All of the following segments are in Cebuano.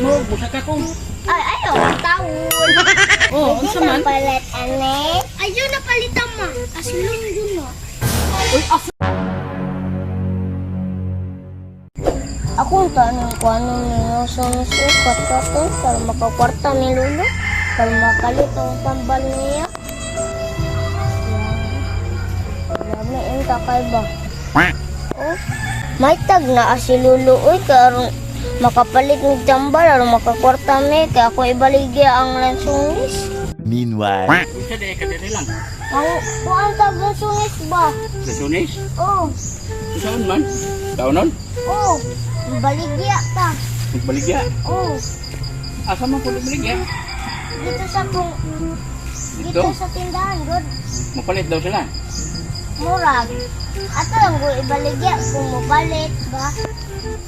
mo, busa ka ko. Ay, ayaw, tawon. Oh, unsa man? Palit, ane. Ayaw na palitan ma. Asilong yun na. Uy, asa Ako ang tanong ko ano niyo sa nasukat ka to para makakwarta ni Lolo. Para makalit ang tambal niya. Lami ang takay ba? Oh, may tag na si Lolo uy karon makapalit ng tambal aron makakwarta mi kay ako ibaligya ang lansunis. Meanwhile. Unsa di ka diri lang? Ang kuan tag lansunis ba? Lasunis? Oh, Saan man? Kaunon? oh, baligya ta. Magbaligya. Oh, Asa man ko baligya? dito sa kung Dito? dito sa tindahan, good. Mapalit daw sila. Murag. Ato lang ko ibaligya kung mobalit ba.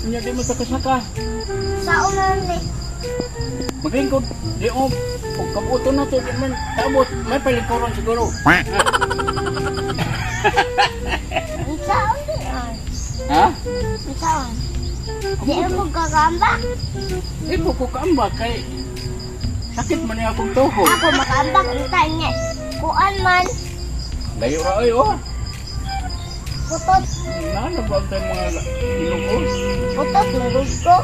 Unya di mo saka-saka. Sa una ni Maglingkod. Di mo kung kabuto na to, di man tabot. May palingkuron siguro. Unsaon di ay? Ha? Unsaon? Di mo gagamba? Di mo ko kaamba kay sakit man niya akong tuhod. Ako makaambak unta niya. Kuan man Layo ra oy oh. putot Nano ba ang tayong mga ilongos? putot mugod ko.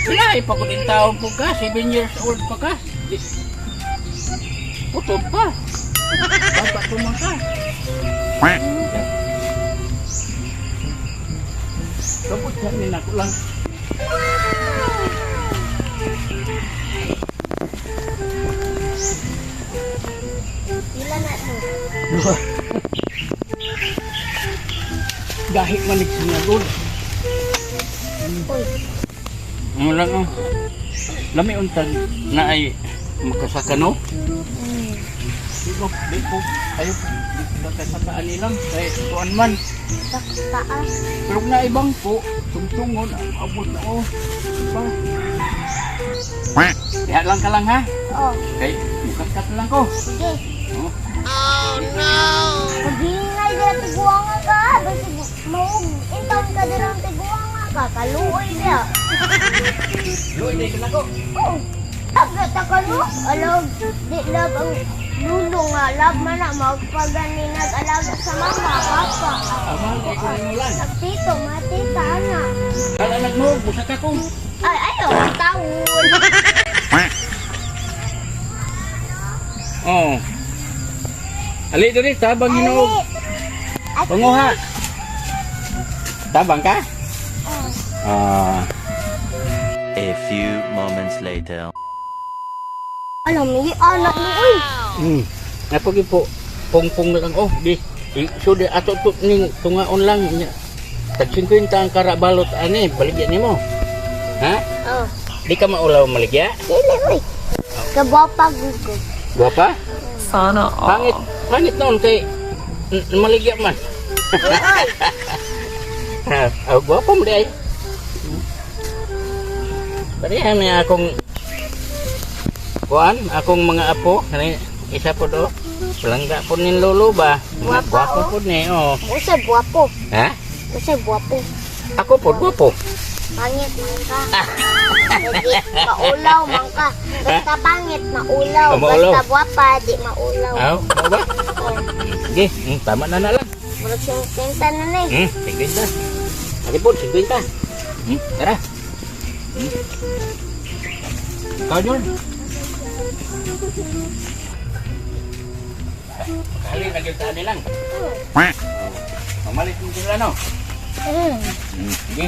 Wala, eh, pagod yung taon po ka, 7 years old pa ka. Putod pa. Bata pa man ka. Kapot ka nila ko lang. Pila na to? Dahil manig sa nagod. Uy, Ano lang oh. Lami untag na ay makasaka no? Di ko, di ko, ayo, di ko kasakaan nilang, kay kuan man. sa taas. Pero kung naibang ko, tungtungon, abot na oh. Pa. Lihat lang ka lang ha. Oh, Kay, mukat-kat lang ko. sige. Oh. Paghinay dira tiguanga ka, basi maug intawn ka dira ang tiguanga ka, kaluoy biya. Luoy na ka ko. Oh, aga ta ka no? Alag, di love ang lulo nga, love man na, magpagani nag-alaga sa mama, papa. Ama, kay ko rin ulan. Sa tito, mga tita, ana. Kala mo, busa ka ko. Ay, ayaw, tawon. Oh. Ali diri tabang hinuog. Ay, Panguha. Tabang ka? Oh. Ah. A few moments later. Alam, may anak mo, uy. Napagi po pungpung lang oh di. So di ato to ning tungaon lang nya. Tag 50 ang karabalot ani baligya nimo. Ha? Oh, Di ka maulaw maligya? dili, uy. Kabapa, gugo. Guwapa? Sana all. Pangit, pangit noon kay maligya man. Ha, oh, guwapa mo di ay. Pareha ni akong kuan, akong mga apo, kani isa po do. Palangga po nin lolo ba? Guwapa, Guwapo oh. po ni, oh. Usay, buwapo. Ha? Usay, buwapo. Ako po, guwapo. Pangit man ka. Hindi, maulaw man ka. Basta pangit, maulaw. Oh, maulaw. Basta buwapa, di maulaw. Aw, mao ba? Oh. Sige, tama na na lang. Murag siyang kwenta na na eh. 50. Ate po, 50. Tara. Ikaw, Jun. Kali na gyud sa lang. Mamalit mo sila no. Sige.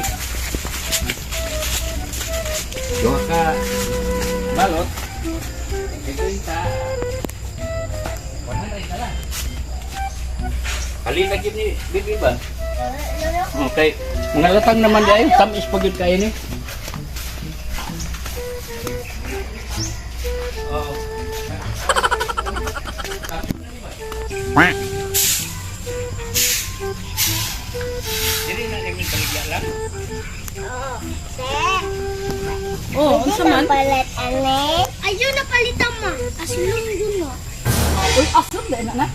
Duha ka balot. 50. 100 na lang. Kali na gyud ni bibi ba? Okay. Mga latang naman dahil, tamis pa gyud kayo ni. Oo. Dili na namin baligya lang. Oo. Te, Oh, unsa man? palit, ane. Ayaw na palitan ma. Asilong yun na. Uy, asa ba na na?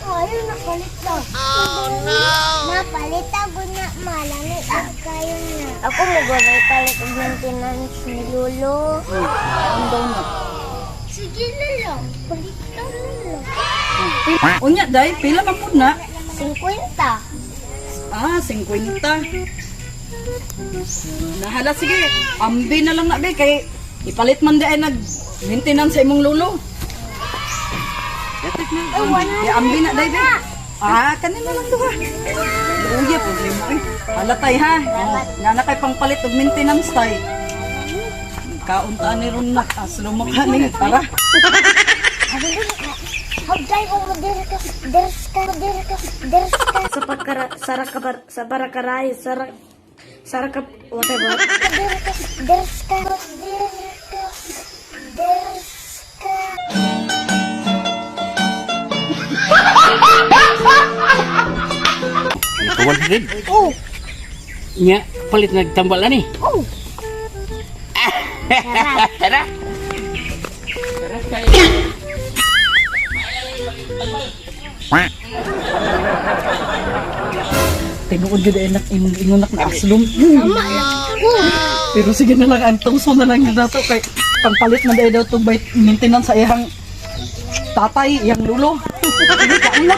Oh, ayun, napalit lang. Oh, no! Mapalit ako na, malami ang kayo na. Ako magulay palit og maintenance ni Lolo. Ang daw na. Sige na lang, palit ka na lang. Unya, day, pila man pud na? 50. Ah, 50. Nahala, sige. Ambi na lang na, be. Kay ipalit man di ay nag maintenance sa imong lolo. Di ambi na, day, be. Ah, kanina lang duha. Uya, problema eh. Hala tay ha. Oh, nana kay pangpalit og maintenance tay. Kaunta ni ron na aslo mo kaning tara. Hagday ko mo deres deres ka deres deres ka sa pagkara sarakabar sa barakaray sara sarakap whatever. deres deres ka deres deres ka. Naka 100. Oh, Nya, palit nagtambal ani. oh. Tara. Tara kay. Tinuod gyud ay nak imong ingon nak na aslom. Pero sige na lang ang tuso na lang nato kay pangpalit man day daw tong maintenance sa iyang tatay, iyang lulo. Sige, kaon na.